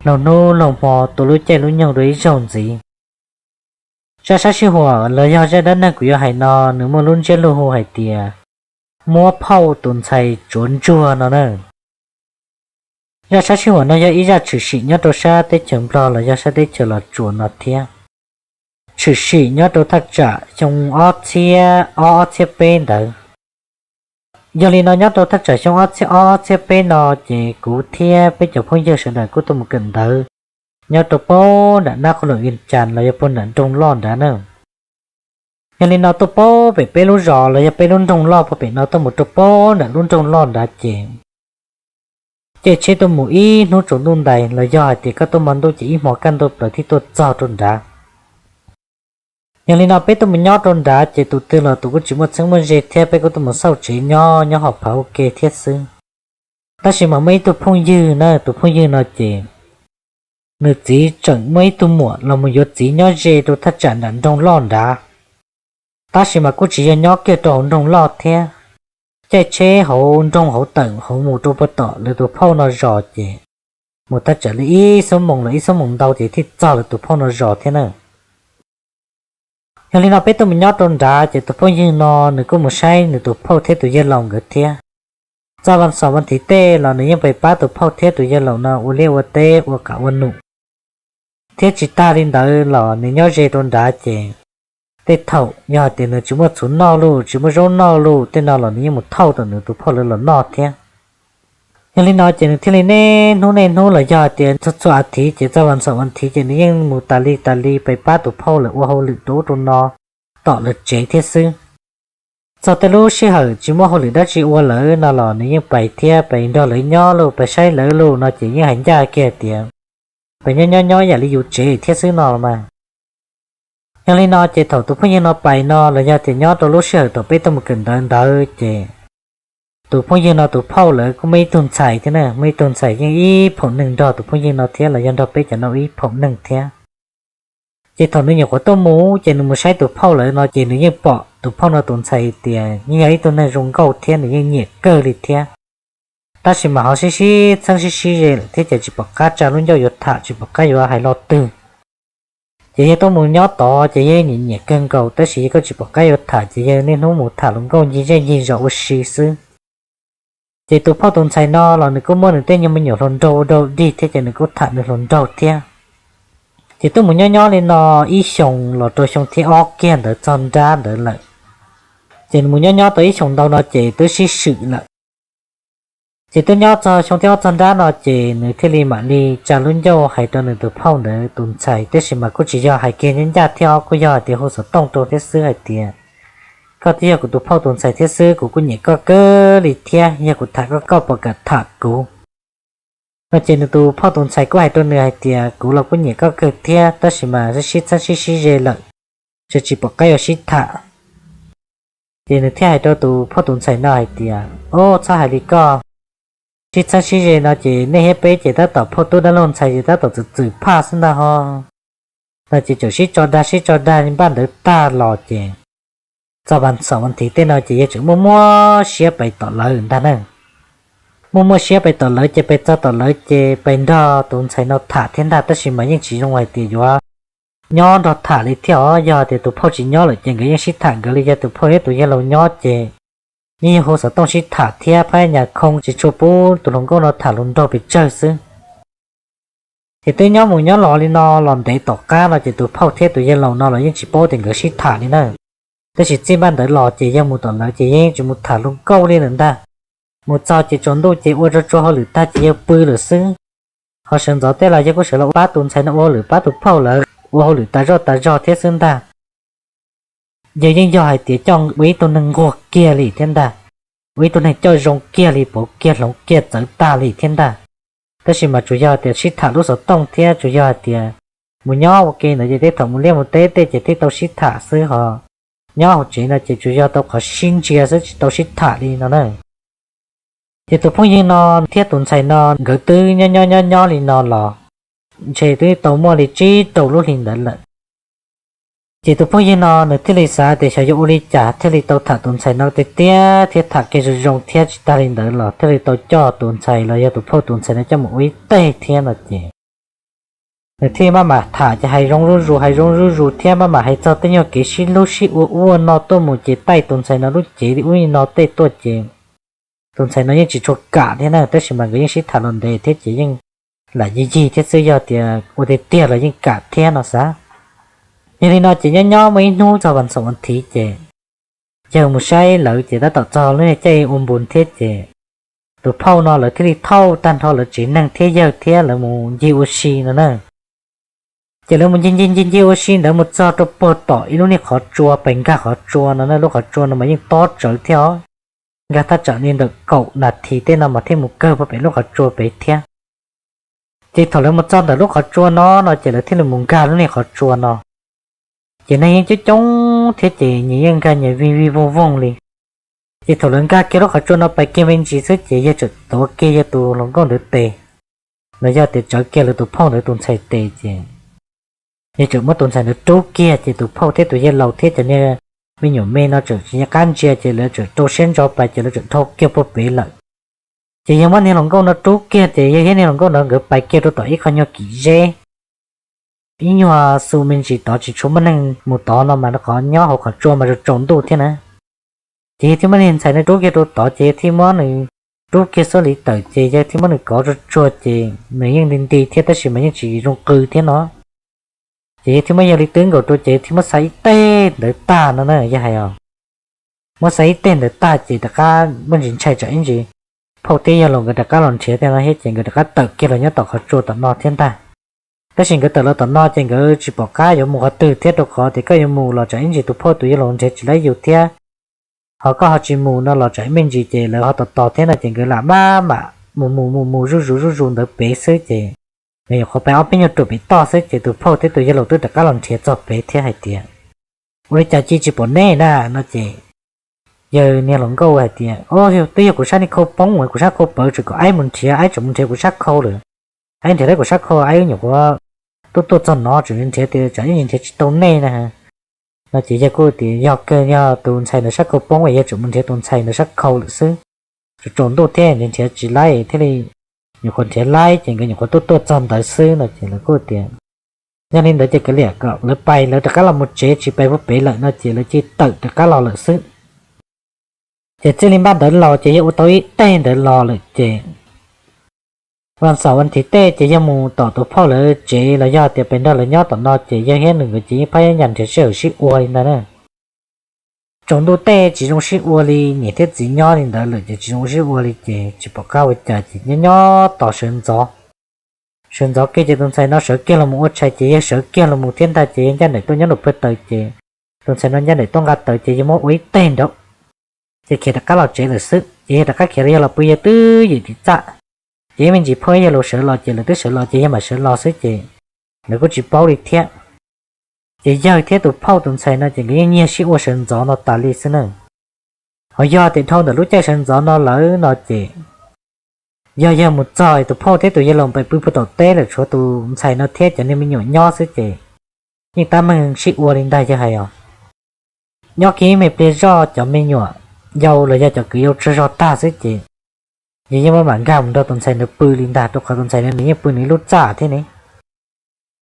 laug hnub laug hmo, tua lub caij lub nyoog dua ib zaug ntxiv. Zaj sab sij huam los yog zaj dab neeg kuv yuav hais no nws muaj lub ntsiab lus hu hais tias muab phauj tus ntxhais tsuav ntsuag no na. Zaj sab sij huam no yog ib zaj tshwm sim nyob rau sab teb chaws Nplog los yog sab teb chaws Los Tsuas no thiab. Tshwm sim nyob rau thaj tsam xyoo ob txhiab ob ob txhiab peb ntawd. Yog li no nyob rau thaj tsam xyoo ob txhiab ob ob txhiab peb no ces kuv thiab peb cov phooj ywg sawv daws kuj tuaj mus kawm ntawv nyob rau puag nram nab qhov luam Vias Cas los yog puag nram nroog loj nrad na. Yog li no tuaj puag pem peb lub zos los yog peb lub nroog loj puag pem no tuaj mus rau puag nram lub nroog loj nrad ces caij tsheb tuaj mus ib hnub tsaus ntuj ntais los yog hais tias koj tuaj hmo ntuj ces ib hmo kaj ntug plaws thiaj tuaj txog rau nrad. Yog li no peb tuaj mus nyob rau nrad ces tus twg los tus kuj tsis muaj txheeb muaj ze thiab peb kuj tuaj mus xauj tsev nyob nyob hauv phav ua ke thiab xwb. Tab sis mas muaj ib tug phooj ywg na, tus phooj ywg no ces nws txiv tseem muaj ib tug muam los mus yuav txiv nyob ze rau thaj tsam nram nroog loj nrad. Tab sis mas kuj tsis yog nyob kiag rau hauv nroog loj thiab, caij tsheb hauv nroog hauv tawm hauv mus rau puag tom lawv tus phauj no zos ces mus thaj tsam li ib xuab moos los ib xuab moos ntau ces thiaj txog lawv tus phauj no zos thiab na. Yog li no peb tuaj mus nyob rau nrad ces tus phooj ywg no nws kuj mus saib nws tus phauj thiab tus yawg laus nkawd thiab. Txog vas xaum vas thiv tej los nws yeej pab tus phauj thiab tus yawg laus no ua liaj ua teb ua qab ua num. Thiab tsis tag li ntawd los nws nyob ze rau nrad ces Tej thaum yog hais tias nws tsis muaj txhuv noj los tsis muaj zaub noj los tej no los nws yeej mus thauj tom nws tus phauj lawv los noj thiab. Yog li no ces nws thiaj li niaj hnub niaj hnub los yog hais tias txhua txhua as thiv ces txog vas xaum vas thiv ces nws yeej mus tas li tas li pab tus phauj lawv ua hauj lwm rau ub rau no tom lawv tsev thiab xwb. Txog tej lub sij hawm tsis muaj hauj lwm dab tsi ua lawm no los nws yeej pais thiab pais nrog lawv nyob los pais saib lawv los no ces yeej hais ncaj kiag tias pais nyob nyob nyob ib yam li yus tsev thiab xwb no los mas. Yog li no ces thaum tus phooj ywg no pais no los yog tias nyob rau lub sij hawm thaum peb tuaj mus kawm ntawv ntawd ces tus phooj ywg no tus phauj lawv kuj muaj ib tug ntxhais thiab na, muaj ib tug ntxhais yeej ib phaum neeg nrog tus phooj ywg no thiab los yog nrog peb cov no ib phaum neeg thiab. Ces thaum nws nyuam qhuav tuaj mus ces nws mus saib tus phauj lawv no ces nws yeej pom tus phauj no tus ntxhais tias yeej yog ib tug neeg zoo nkauj thiab nws yeej nyiam kawg li thiab. Tab sis mas ho sib sib txheeb sib sib ze lawm thiab ces tsis pom qab tsa lub ncauj yuav tham tsis pom qab yuav hais lo twg. Ces yog tuaj mus nyob tod ces yog nyiam nyiam kawg nkaus tab sis yog kuj tsis pom qab yuav tham ces yog niaj hnub mus tham hluas nkauj ncig zej ncig zos ua si xwb. Ces tus phauj tus ntxhais no los nws kuj muaj nws tej nyuag me nyuam hluas nraug ua dau dig thiab ces nws kuj tham nws hluas nraug thiab. Ces twb mus nyob nyob li no ib xyoos los rau xyoo thib ob kiag ntawd txog nrab ntawd lawm. Ces nws mus nyob nyob tau ib xyoos ntau no ces twb sib swm lawm. Ces twb nyob txog xyoo thib ob txog nrab no ces nws thiaj li mam li tsa lub ncauj hais rau nws tus phauj ntawd tus ntxhais, tab sis mas kuj tsis yog hais kiag ncaj ncaj thiab os, kuj yog hais tias hu xov tooj rau thiab xwb hais tias, koj twb yog kuv tus phauj tus ntxhais thiab xwb, kuv kuj nyiam koj kawg li thiab, yog kuv tham koj koj puas kam tham kuv? No ces nws tus phauj tus ntxhais kuj hais rau nws hais tias, kuv los kuj nyiam koj kawg thiab, tab sis mas sib txheeb sib sib ze lawm, tsis pom qab yuav sib tham. Ces nws thiaj hais rau tus phauj tus ntxhais no hais tias, o, txhob hais li koj, sib txheeb sib ze no ces nej thiab peb ces tab tom phauj tub dab laug ntxhais ces tab tom txwm txwm phaj xwb ntag ho. No ces txawm sib tso dag sib tso dag npaj ntawd tag los ces txog vas xaum vas thiv tej no ces yawg tseem muaj muaj siab pais tom lawv ntag na. Muaj muaj siab pais tom lawv ces pais txog tom lawv ces pais nrog tus ntxhais no tham thiab ntag, tab sis mas yeej tsis zoo hais tias yuav nyob nrog tham li thiab os. Yog tias tus phauj tsis nyob lawm ces nkawd yeej sib tham nkawd li, yog tus phauj thiab tus yawg laus nyob ces yeej yog hu xov tooj sib tham thiab phab nyas khoo tsis tshua pub tus hluas nkauj no tham hluas nraug pes tsawg xwb. Ces twb nyob mus nyob los li no los ntev tom qab no ces tus phauj thiab tus yawg laus no los yeej tsis paub tias nkawd sib tham li na. Tab sis txij npaj ntawd los ces yawg mus tom lawv ces yeej tsis mus tham hluas nkauj li lawm ntag. Mus txog ces tsaus ntuj ces ua tsuag tsuag hauj lwm tag ces yawg pw lawm xwb. Ho sawv ntxov tej los yawg kuj sawv los pab tus ntxhais no ua hauj lwm pab tus phauj lawv ua hauj lwm tas zoj tas zog thiab xwb ntag. Yawg yeej yog hais tias coj ua ib tug neeg nquag kiag li thiab ntag, ua ib tug neeg coj zoo kiag li, pauv kiag hloov kiag txawv tag li thiab ntag. Tab sis mas tsuas yog tias sib tham lub xov tooj thiab tsuas yog hais tias mus nyob ua ke ntawd ces tej thaum mus liaj mus teb tej ces thiaj tau sib tham xwb ho nyob hauv tsev no ces tsuas yog tau qhov sib ntsia xwb tsis tau sib tham li no na. Ces tus phooj ywg no thiab tus ntxhais no nkawd twb nyob nyob nyob nyob li no los ntshe twb tau muaj li tsib rau lub hli ntawd lawm. Ces tus phooj ywg no nws thiaj li xav tias xyov yuav ua li cas thiaj li tau tham tus ntxhais no tiag tiag thiab tham kiag zoo zoo thiab tsis tag li ntawd los thiaj li tau coj tus ntxhais los yog tus phauj tus ntxhais no coj mus ua ib teg thiab no ces nws thiaj maj mam tham ces hais zoo zuj zus hais zoo zuj zus thiab maj mam hais txog tej nyuag kev sib hlub sib ua ub ua no tuaj mus ces taij tus ntxhais no lub cev li ub li no tej tuaj ces tus ntxhais no yeej tsis tshua kam thiab na, tab sis mas nkawd yeej sib tham los ntev thiab ces yeej lam yig yig thiab xwb, yog tias ua tiag tiag los yeej kam thiab no xav. Yog li no ces nyob nyob muaj ib hnub txog vas xaum vas thiv ces yawg mus saib lawv ces tab tom txog lub niag caij ua npus thiab ces tus phauj no lawv thiaj li thauj tag nrho lawv tsev neeg thiab yawg thiab lawv mus ncig ua si no na. Ces lawv mus ncig ncig ncig ncig ua si ntawd mus txog rau puag tom ib lub niag qhov tsua, pem nkag qhov tsua no na, lub qhov tsua no mas yeej tob tsawv thiab os. Nkag thaj tsam li ntawm kaum nas this tej no mas thiaj mus kawg puag pem lub qhov tsua pem thiab. Ces thaum lawv mus txog ntawm lub qhov tsua no no ces lawv thiaj li mus nkag lub niag qhov tsua no. Ces neeg yeej coob coob thiab ces nyias yeej nkag nyias vij vij voog voog li. Ces thaum lawv nkag kiag lub qhov tsua no pais kiag me ntsis xwb ces yawg txawm tuav kiag yawg tus hluas nkauj ntawd tes, los yog tias tsawv kiag lawv tus phauj ntawd tus ntxhais tes ces yawg txawm muab tus ntxhais ntawd rub kiag ces tus phauj thiab tus yawg laus thiab cov niag me nyuam me no txawm tsis nco qab ntsia ces lawv txawm rau siab ntso pais ces lawv txawm dhau kiag puag pem lawm. Ces yawg muab niag hluas nkauj no rub kiag ces yawg thiab niag hluas nkauj no nkawd pais kiag rau tom ib qho nyuag kim zeb, ib nyuag xu me ntsis tod tsis tshua muaj neeg mus tod no mas qhov nyob hauv qhov tsua mas tsaus ntuj thiab na. Ces yawg thiaj muab niag ntxhais no rub kiag rau tod ces yawg thiaj muab nws rub kiag xub li tawm ces yawg thiaj muab nws kov tsuag tsuag ces nws yeej nti nti thiab tab sis mas yeej tsis zoo qw thiab no. Ces yawg thiaj muab yawg li twb nkaus rau ces yawg thiaj muab xa ib teg ntawd tag no na yog hais os. Muab xa ib teg ntawd tag ces rov qab muaj ntsis ntshai tsam ib ntsis phauj thiab yawg laus nkawd rov qab los nrhiav thiab no thiab ces nkawd rov qab tawm kiag los nyob tom qhov tsua tom no thiab ntag. Tab sis nkawd tawm los tom no ces nkawd tsis pom qab yuav mus qhov twg thiab rau qhov tias koj yuav mus los tsam ib ntsis tus phauj tus yawg laus nrhiav tsis laib yus thiab, ho koj ho tsis mus no los tsam ib me ntsis ces lawv ho tos tos thiab no ces nkawd lam maj mam mus mus mus mus zuj zus zuj zus ntawd pem xwb ces nkawd nyuam qhuav pais ob peb nyuag ruam pem toj xwb ces tus phauj thiab tus yawg laus twb rov qab los nrhiav txog pem thiab hais tias, ua li cas cia tsis pom nej na no ces yawg niag hluas nkauj hais tias, o, twb yog kuv sab niag khau poob, kuv sab khau pawv tseem kom aib mus nrhiav, aib tseem mus nrhiav kuv sab khau lawm. Aib nrhiav tau kuv sab khau, aib wb nyuam qhuav tuaj tuaj txog no tseem nrhiav tias tsam ib ntsis nrhiav tsis tau nej na no ces yawg kuj tias yog kawg, yog tus ntxhais ntawd sab khau poob es yawg tseem mus nrhiav tus ntxhais ntawd sab khau lawm xwb. Tsaus tsaus ntuj thiab nrhiav tsis laib thiaj li nyuam qhuav nrhiav laib ces nkawd nyuam qhuav tuaj tuaj txog ntawd xwb no ces lawv kuj tias, yog li ntawd ces kav liam kom lawv pais, lawv rov qab los mus tsev tsis pais puag pem lawm no ces lawv cia li tawm rov qab los lawm xwb. Ces txij li npaj ntawd los ces yawg ua tau ib teg ntawd los lawm ces vas xaum vas thiv tej ces yawg mus tom tus phauj lawv tsev los yog tias pem nrog lawv nyob tom no ces yawg thiab nws nkawd ces yeej phab nyab nyas nrhiav sij hawm sib ua li ntawd na. Tsaus ntuj tej tsis zoo sib ua li, niam thiab txiv nyob li ntawd lawm ces tsis zoo sib ua li ces tsis pom qab ua cas ces nyob nyob tos sawv ntxov. Sawv ntxov kiag ces tus ntxhais no sawv kiag los mus ua tshais ces yawg sawv kiag los mus thiab ntag ces yawg ncaj nraim tuaj nyob nraum pawg taws ces tus ntxhais no ncaj nraim tuaj nqa taws ces yawg muab ua ib teg nraud ces khiav rov qab los tsev lawm xwb. Ces yawg rov qab khiav los yawg los pw yawg twb ywm tim txaj. Ces ib me ntsis phauj yawg laus sawv los ces lawv twb sawv los ces yawg mam sawv los xwb ces lawv kuj tsis paub li thiab. Ces yawg thiab tus phauj tus ntxhais no ces nkawd yeej nyiag sib ua sawv ntxov no tas li xwb na. Ho yog tias dhau ntawm lub caij sawv ntxov no lawm no ces yog yawg mus txog tus phauj thiab tus yawg laus pais pw puag tom teb lawm tshuav tus ntxhais no thiab cov niag me nyuam nyob xwb ces yeej tab meeg sib ua li ntag yawg hais os. Nyob kiag ib me pliag zoj cov me nyuam yau los yog cov kwv yau tsaug zog tag xwb ces yawg yeej maj mam nkag mus nrog tus ntxhais ntawd pw li ntag rau qhov tus ntxhais ntawd nws yeej pw nws ib lub txaj thiab ne.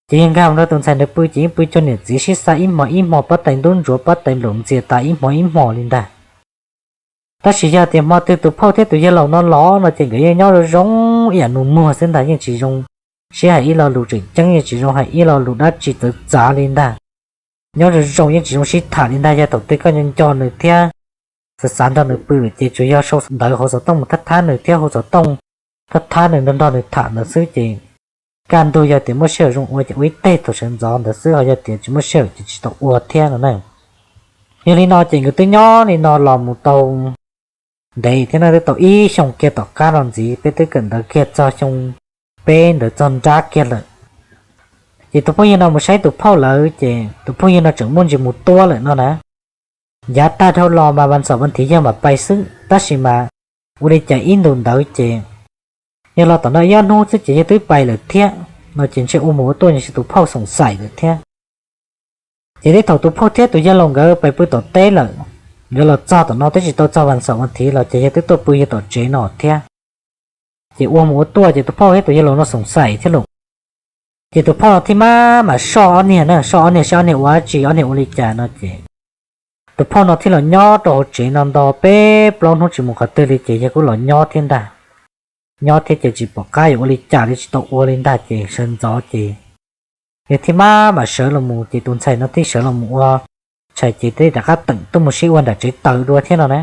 Ces yawg nkag mus nrog tus ntxhais ntawd pw ces yeej pw cuag niam txiv sib xa ib hmo ib hmo, pob tais ntub ntsuav pob tais nplaum ntxias tas ib hmo ib hmo li ntag. Tab sis yog tias hmo twg tus phauj thiab tus yawg laus no los no ces nkawd yeej nyob zoo zoo ib yam nus muag xwb ntag, yeej tsis zoo sib hais ib lo lus tseem ceeb, yeej tsis zoo hais ib lo lus dab tsi txawv txav li ntag. Nyob zoo zoo yeej tsis zoo sib tham li ntag. Yog thaum twg koj nco nco nws thiab xav xav nrog nws pw lawm ces tsuas yog sau ntawv hauv xov tooj mus thab thab nws thiab hauv xov tooj thab thab nws nrog nrog nws tham ntawd xwb ces kaj ntug yog tias muaj sij hawm zoo ua ces ua ib teg thaum sawv ntxov ntawd xwb, ho yog tias tsis muaj sij hawm ces tsis tau ua thiab no na. Yog li no ces nkawd twb nyob li no los mus tau ntev thiab no twb tau ib xyoos kiag tom qab no ntxiv, peb twb kawm ntawv kiag txog xyoo peb ntawd txog nrab kiag lawm. Ces tus phooj ywg no mus saib tus phauj lawm ces tus phooj ywg no tseem muaj ntsis mus tuab lawm no na. Yav tag dhau los mas vas xaum vas thiv yawg mam pais xwb, tab sis mas ua li cas ib ntus ntawd ces yawg los tom no ib ob hnub xwb ces yawg twb pais lawm thiab no ces ntshe ua mus ua tuaj ntshe tus phauj xoom xaim lawm thiab. Ces tib thaum tus phauj thiab tus yawg laus nkawd pais pw tom teb lawm, nkawd los txog tom no twb tsis tau txog vas xaum vas thiv los ces yawg twb tuaj pw yawg tom tsev no thiab. Ces ua mus ua tuaj ces tus phauj thiab tus yawg laus no xoom xaim thiab los. Ces tus phauj no thiaj maj mam soj ob niag na, soj ob niag saib ob niag ua dab tsi, ob niag ua li cas no ces tus phauj no thiaj los nyob rau hauv tsev no nto peb plaub hnub tsis mus qhov twg li ces yawg kuj los nyob thiab ntag. Nyob thiab ces tsis pom qab yuav ua li cas li, tsis tau ua li ntag ces sawv ntxov ces yawg thiaj maj mam sawv los mus ces tus ntxhais no thiaj sawv los mus ua tshais ces thiaj rov qab teem tuaj mus sib ua nram tsev taws dua thiab no na.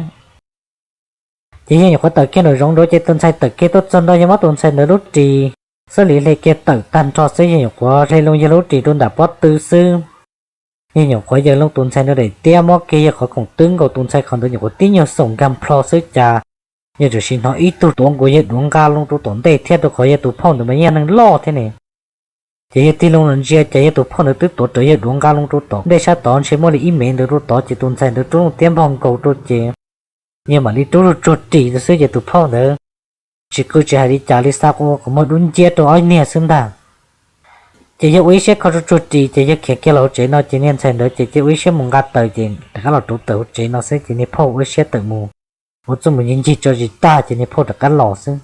Ces yawg nyuam qhuav tawm kiag nraum zoov dua ces tus ntxhais tawm kiag tuaj txog nrog yawg muab tus ntxhais ntawd lub ris xwb li hle kiag tawm tag nrho xwb, yawg nyuam qhuav hle loo yawg lub ris rau nram pob tw xwb. Yawg nyuam qhuav yaws loo tus ntxhais ntawd daim tiab, muab kiag yawg qhov khoom twb nkaus tus ntxhais qhov ntawd nyuam qhuav tib nyuag xoom nkag nplho xwb cas yawg tam sim hnov ib tug tuav nkaus yawg duav nqa loo rau tom ntej thiab, rau qhov yawg tus phauj ntawd mas yog neeg loj thiab ne. Ces yawg tig loo los ntsia ces yawg tus phauj ntawd twb tuav rawv yawg duav nqa loo rau tom ntej sab tod ntshe muaj li ib mev ntawd rau tod ces tus ntxhais ntawd rub tiab npog nkaus rau ces yawg mam li rub tsuag tsuag ris xwb ces tus phauj ntawd tsis qw tsis hais li cas li, xa qhov muag dub nciab rau ob niag xwb ntag. Ces yawg ua ib siab kho tsuag tsuag ris ces yawg khiav kiag los hauv tsev no ces niag ntxhais ntawd ces cia ua ib siab mus nqa taws ces rov qab los rauv taws hauv tsev no xwb ces niag phauj ua ib siab tawm mus ua txuj mus ncig ncig tso zis tag ces niag phauj rov qab los xwb.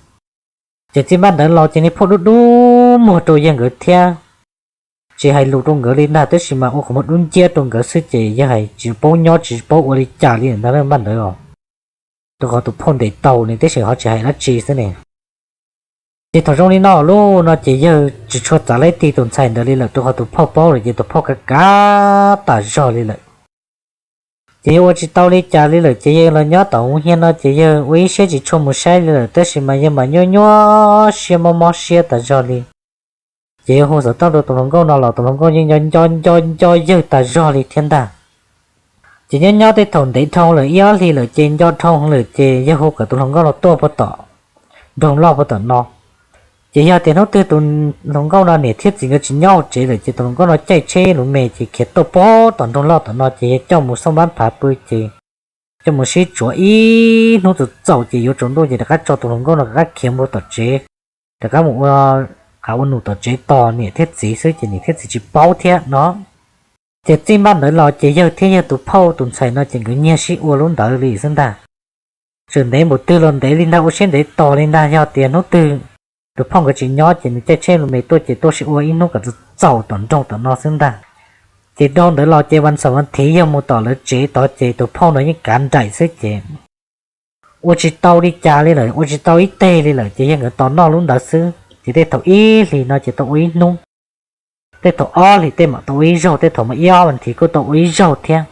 Ces txij npaj ntawd los ces niag phauj dub dub muag rau yawg nkawd thiab tsis hais lus rau nkawd li ntag, tab sis mas ua qhov muag dub nciab rau nkawd xwb ces yawg hais tsis paub nyob tsis paub ua li cas li ntag npaj ntawd os. Rau qhov tus phauj ntes tau ne, tab sis ho tsis hais dab tsi xwb ne. Ces thaum zoo li no lawm no ces yawg tsis tshua txav leej twg tus ntxhais ntawd li lawm, rau qhov tus phauj paub lawm ces tus phauj kav kav tas zog li lawm. Ces yawg ua tsis tau li cas li lawm ces yawg los nyob tom hauv hiav no ces yawg ua ib siab tsis tshua mus saib li lawm, tab sis mas yawg mas nyuaj nyuaj siab mob mob siab tas zog li. Ces yawg hu xov tooj rau tus hluas nkauj no los tus hluas nkauj yeej nco nco nco nco yawg tas zog li thiab ntag. Ces nyob nyob tej thaum ntev dhau lawm ib ob hlis lawm ces nco dhau lawm ces yawg hu kom tus hluas nkauj no tuaj puag tom nroog loj puag tom no. Ces yog tias hnub twg tus hluas nkauj no niam thiab txiv nkawd tsis nyob hauv tsev lawm ces tus hluas nkauj no caij tsheb lus me ces khiav tuaj puag tom nroog loj tom no ces yawg coj mus xauj npab phav pw ces coj mus sib tsuav ib hnub txaus txaus ces yuav tsaus ntuj ces rov qab tso tus hluas nkauj no rov qab khiav mus tom tsev, rov qab mus ua qav ua num tom tsev tos niam thiab txiv xwb ces niam thiab txiv tsis paub thiab no. Ces txij npaj ntawd los ces yawg thiab yawg tus phauj tus ntxhais no ces nkawd nyiag sib ua lub ntawd li xwb ntag. Tseem ntev npaum twg los ntev li ntag, ua siab ntev tos li ntag, yog tias hnub twg tus phauj nkawd tsis nyob ces nws caij tsheb lus me tuaj ces tuaj sib ua ib hnub kom txaus txaus tom nroog tom no xwb ntag. Ces dhau ntawd los ces vas xaum vas thiv yawg mus tom lawv tsev tod ces tus phauj no yeej kav nraim xwb ces ua tsis tau li cas li lawm, ua tsis tau ib teg li lawm ces yawg nkawd tos noj lub ntawd xwb ces tej thaum ib hlis no ces tau ua ib hnub, tej thaum ob hlis tej mam tau ua ib zaug, tej thaum mas ib ob vas thiv kuj tau ua ib zaug thiab.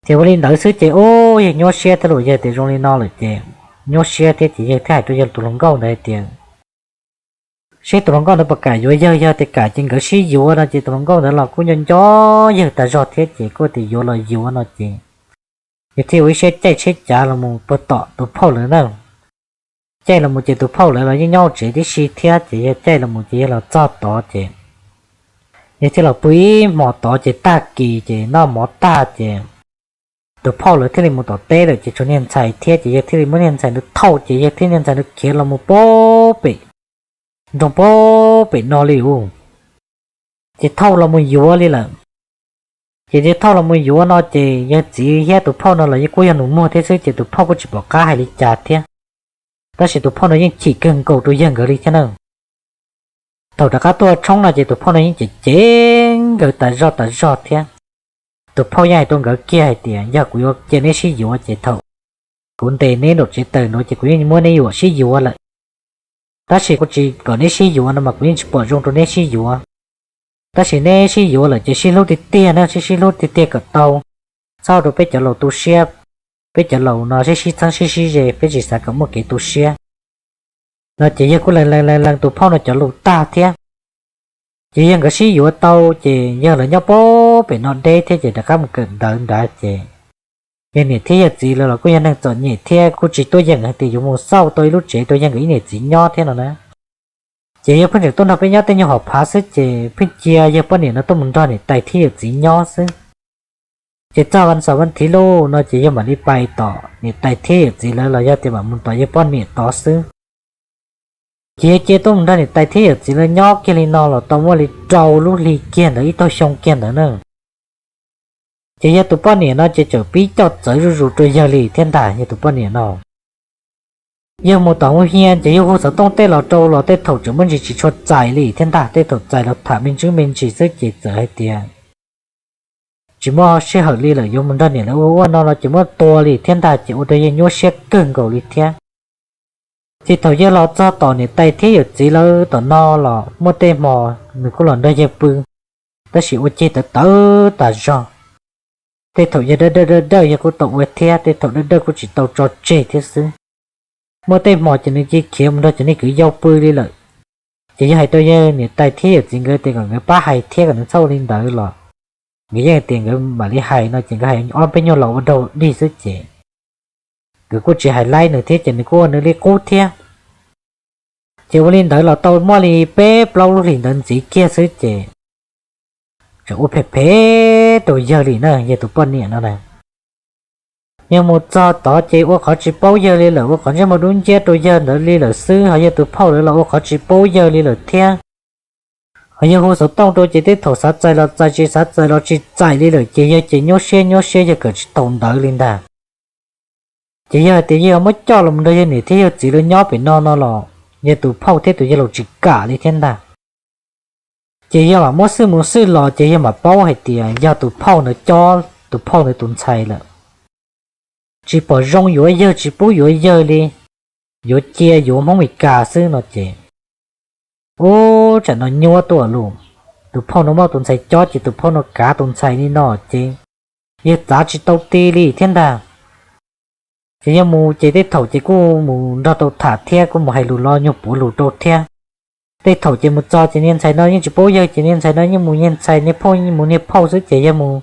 Ces ua li ntawd xwb ces ub yawg nyuaj siab thiab los yawg tias zoo li no lawm ces nyuaj siab thiab ces yawg thiaj hais rau yawg tus hluas nkauj ntawd hais tias seb tus hluas nkauj ntawd puas kam yuav yawg, yog tias kam ces nkawd sib yuav no ces tus hluas nkauj ntawd los kuj nco nco yawg tas zog thiab ces kuj tias yuav los yuav no ces yawg thiaj ua ib siab caij tsheb cav los mus puag tom tus phauj lawv na. Caij los mus ces tus phauj lawv los yeej nyob hauv tsev tib si thiab ces yawg caij los mus ces yawg los txog tod ces yawg thiaj los pw ib hmos tod ces tag kis ces noj mov tag ces tus phauj lawv thiaj li mus tom teb lawm ces tshuav niag ntxhais thiab ces yawg thiaj li muab niag ntxhais ntawd thauj ces yawg thiaj niag ntxhais ntawd khiav los mus puag pem nroog puag pem no li ub. Ces thauj los mus yuav li lawm. Ces thiaj thauj los mus yuav no ces yawg txiv thiab tus phauj no los yeej kuj yog nus muag thiab xwb ces tus phauj kuj tsis pom qab hais li cas thiab. Tab sis tus phauj no yeej chim kawg nkaus rau yawg nkawd li thiab na. Thaum rov qab tuaj tshoob no ces tus phauj no yeej cem cem nkawd tas zog tas zog thiab. Tus phauj yeej hais rau nkawd kiag hais tias yog kuv yuav cia neb sib yuav ces thaum kuv ntes neb nraum tsev taws no ces kuv yeej muab neb yuam sib yuav lawm. Tab sis kuv tsis kom neb sib yuav no mas kuv yeej tsis pom zoo rau neb sib yuav. Tab sis neb sib yuav lawm ces sib hlub tiag tiag na, sib sib hlub tiag tiag kom tau, txhob rau peb cov laus tu siab. Peb cov laus no sib sib txheeb sib sib ze, peb tsis xav kom muaj kev tu siab no ces yawg kuj lees lees lees tus phauj no cov lus tag thiab. Ces yawg nkawd sib yuav tau ces yawg lawv nyob puag pem no deb thiab ces rov qab mus kawm ntawv nrad ces yawg niam thiab yawg txiv lawv los kuj yog neeg txom nyem thiab kuj tsis tuaj yeem hais tias yuav mus xauj tau ib lub tsev rau yawg nkawd ib niam txiv nyob thiab no na. Ces yawg pheej tseem tuaj nrog peb nyob tej nyuag hom phav xwb ces pheej cia yawg poj niam no tuaj mus nrog niam tais thiab yawm txiv nyob xwb. Ces txog vas xaum vas thiv lawm no ces yawg mam li pais tom niam tais thiab yawm txiv lawv los yog tias mam mus tom yawg poj niam tod xwb. Ces yawg cia tuaj mus nrog niam tais thiab yawm txiv lawv nyob kiag li no los tau muaj li rau lub hli kiag ntawd, ib tag xyoo kiag ntawd na. Ces yawg tus poj niam no ces txawm pib coj txawv zuj zus rau yawg li thiab ntag yawg tus poj niam no. Yawg mus tom hauv hiav ces yawg hu xov tooj tej los rau los tej thaum tseem muaj ntsis tsis tshua txais li thiab ntag, tej thaum txais los tham me ntsis me ntsis xwb ces txawm hais tias tsis muaj sij hawm li lawm, yuav mus nrog niam lawv ua ua no no ces muab tua li thiab ntag ces ua rau yawg nyuaj siab kawg nkaus li thiab. Ces thaum yawg los txog tom niam tais thiab yawm txiv lawv tom no los muaj tej hmo nws kuj los nrog yawg pw, tab sis ua ceg tawv tawv tas zog. Tej thaum yawg dawj dawj dawj dawj yawg kuj tau ua thiab, tej thaum dawj dawj kuj tsis tau tso tseg thiab xwb. Muaj tej hmo ces nws cia khiav mus nrog cov niag kwv yau pw li lawm. Ces yawg hais rau yawg niam tais thiab yawm txiv nkawd tias kom nkawd pab hais thiab kom nws txhob ua li ntawd los nkawd yeej tias nkawd mam li hais no ces nkawd hais ob peb nyuag los ua dog dig xwb ces nkawd kuj tsis hais laib nws thiab ces nws kuj ua nws li qub thiab. Ces ua li ntawd los tau muaj li peb plaub lub hlis ntawd ntxiv kiag xwb ces tseem ua phem phem rau yawg li na, yawg tus poj niam no na. Yawg mus txog tod ces ua qhov tsis paub yawg li lawm, ua qhov ntsej muag dub nciab rau yawg ntawd li lawm xwb, ho yawg tus phauj lawv los ua qhov tsis paub yawg li lawm thiab. Ho yawg hu xov tooj rau ces tej thaum xav txais los txais, tsis xav txais los tsis txais li lawm ces yawg ces nyuaj siab nyuaj siab yawg kawm tsis tau ntawv li ntag. Ces yawg hais tias yawg muab coj los nrog yawg niam thiab yawg txiv lawv nyob pem no no los yawg tus phauj thiab tus yawg laus tsis kam li thiab ntag. Ces yawg mam muab xwj mus xwj los ces yawg mam paub hais tias yog tus phauj ntawd cob tus phauj ntawd tus ntxhais lawm. Tsis pom zoo yuav yawg, tsis pub yuav yawg li, yuav cia yuav Hmoob Mes Kas xwb no ces, ub, tsam no nyuaj tuaj lus. Tus phauj no muaj tus ntxhais cob ces tus phauj no kav tus ntxhais li no ces yawg txav tsis tau ti li thiab ntag. Ces yawg mus ces tej thaum ces kuj mus nrog tau tham thiab kuj mus hais lus los nyuag puav lus rau thiab. Tej thaum ces mus txog ces niag ntxhais no yeej tsis paub yawg, ces niag ntxhais no yeej mus niag ntxhais, niag phauj mus niag phauj xwb, ces yawg mus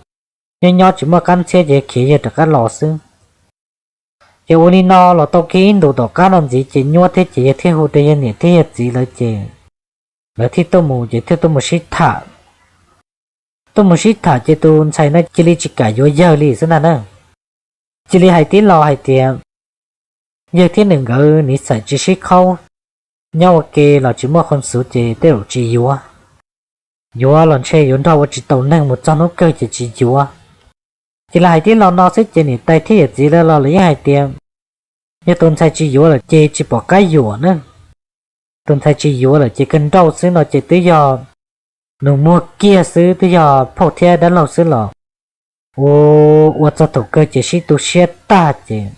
nyob nyob tsis muaj qab ntxhiab ces khiav yawg rov qab los xwb. Ces ua li no los tau kiag ib ntus tom qab no ntxiv ces nyuaj thiab ces yawg thiaj hu rau yawg niam thiab yawg txiv lawv ces lawv thiaj tuaj mus ces thiaj tuaj mus sib tham. Tuaj mus sib tham ces tus ntxhais no cia li tsis kam yuav yawg li xwb ntag na. Cia li hais tib lo hais tias yawg thiab nws nkawd niv xais tsis sib khaub, nyob ua ke los tsis muaj qhov xuv ces tej zaum tsis yuav. Yuav los ntshe yuav nrog ua tsis tau neeg, mus txog hnub kawg ces tsis yuav. Cia li hais tib lo no xwb ces niam tais thiab yawm txiv lawv los lawv yeej hais tias yog tus ntxhais tsis yuav lawm ces tsis pom qab yuam na. Tus ntxhais tsis yuav lawm ces kawg nrauj xwb no ces twb yog nus muag kiag xwb, twb yog phauj thiab dab laug xwb los ua, ua txog thaum kawg ces sib tu siab tag ces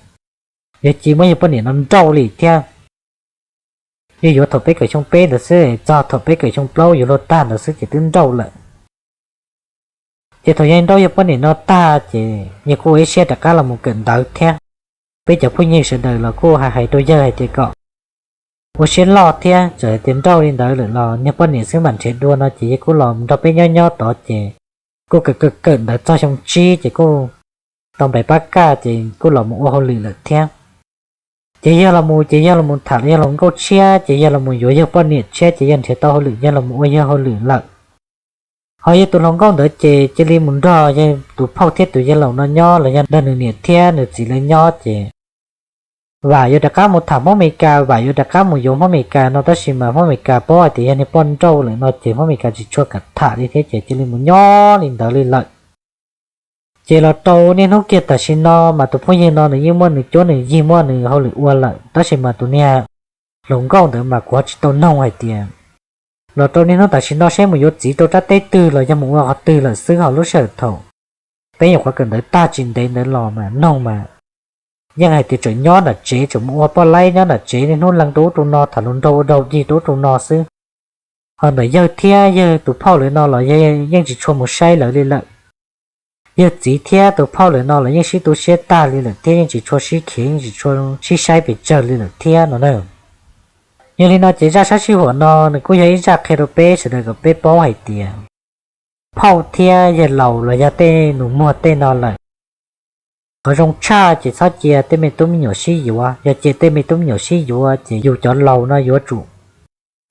yawg cia muab yawg poj niam no nrauj li thiab. Yawg yuav thaum peb kawm xyoo peb ntawd xwb, txog thaum peb kawm xyoo plaub yuav luag tag ntawd xwb ces twb nrauj lawm. Ces thaum yawg nrauj yawg poj niam no tag ces yawg kuj ua ib siab rov qab los mus kawm ntawv thiab. Peb cov phooj ywg sawv daws los kuj hais hais rau yawg hais tias kom ua siab loj thiab, txawm hais tias nrauj li ntawd lawm los niag poj niam xwb mam nrhiav dua no ces yawg kuj los nrog peb nyob nyob tod ces kuj kawm kawm kawm ntawv txog xyoo tsib ces kuj tau npaim pab kaj ces kuj los mus ua hauj lwm lawm thiab. Ces yawg los mus ces yawg los mus tham yawg hluas nkauj tshiab ces yawg los mus yuav yawg poj niam tshiab ces yawg nrhiav tau hauj lwm yawg los mus ua yawg hauj lwm lawm. Ho yawg tus hluas nkauj ntawd ces cia li mus nrog yawg tus phauj thiab tus yawg laus no nyob los yog nrog nws niam thiab nws txiv lawv nyob ces vam yuav rov qab mus tham Hmoob Amelikas, vam yuav rov qab mus yuav Hmoob Amelikas no tab sis mas Hmoob Amelikas paub hais tias yog niag poj nrauj lawm no ces Hmoob Amelikas tsis tshua kam tham li thiab ces cia li mus nyob li ntawd li lawm. Ces los rau niaj hnub kiag tam sim no mas tus phooj ywg no nws yeej muaj nws cuab nws yig muaj nws hauj lwm ua lawm tab sis mas tus niag hluas nkauj ntawd mas kuv ho tsis tau noog hais tias los rau niaj hnub tam sim no seb mus yuav txiv rau rab teb twg los yog mus ua qhov twg lawm xwb. Ho lub sij hawm thaum peb nyuam qhuav kawm ntawv tag tsis ntev ntawd los mas noog mas yeej hais tias tseem nyob nram tsev, tseem mus ua poj laib nyob nram tsev niaj hnub lees rau ub rau no tham hluas nraug ua dog dig rau ub rau no xwb. Ho ntawm yawg thiab yawg tus phauj lawv no los yawg yeej tsis tshua mus saib lawv li lawm. Yawg txiv thiab tus phauj lawv no los yeej sib tu siab tag li lawm thiab yeej tsis tshua sib khiav yeej tsis tshua sib saib pes tsawg li lawm thiab no na. Yog li no ces zaj sab sij huam no nws kuj yog ib zaj qhia rau peb sawv daws kom peb paub hais tias phauj thiab yawg laus los yog tej nus muag tej no lawm, qhov zoo tshaj ces txhob cia tej me tub me nyuam sib yuav. Yog cia tej me tub me nyuam sib yuav ces yus cov laus no yuav tsum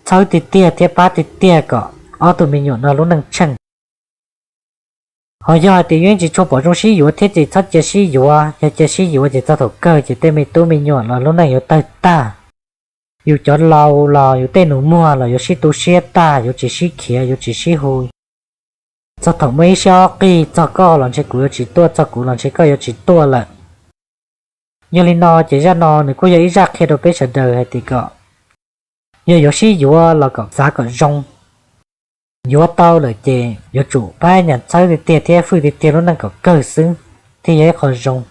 txhawb tiag tiag thiab pab tiag tiag kom ob tug me nyuam no lub neej tsheej. Ho yog hais tias yus yeej tsis tshua pom zoo sib yuav thiab ces txhob cia sib yuav. Yog cia sib yuav ces txog thaum kawg ces tej me tub me nyuam los lub neej yuav tawg tag. Yus cov laus los yus tej nus muag los yuav sib tu siab tag, yuav tsis sib khiav yuav tsis sib hu. Txog thaum muaj ib siab ob qig, txog koj los ntshe kuv yuav tsis tuaj, txog kuv los ntshe koj yuav tsis tuaj lawm. Yog li no ces zaj no nws kuj yog ib zaj qhia rau peb sawv daws hais tias kom yog yuav sib yuav los kom xav kom zoo. Yuav tau lawm ces yuav tsum pab nyas txhawb tiag tiag thiab fwj tiag tiag lub neej kom kawg xwb thiaj yog ib qho zoo.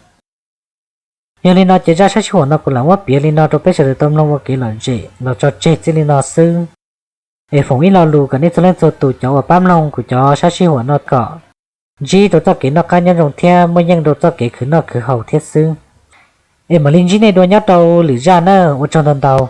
Yog li no ces zaj sab sij huam no kuv lam muab piav li no rau peb sawv daws tau mloog ua kev lom zem los tso tseg txij li no xwb. Es foom ib lo lus kom nej txhua leej txhua tus cov uas pab mloog kuv cov sab sij huam no kom ntsib rau txoj kev noj qab nyob zoo thiab muaj yeej rau txoj kev khwv noj khwv haus thiab xwb. Es mam li ntsib nej dua nyob rau lwm zaj na, ua tsaug ntau ntau.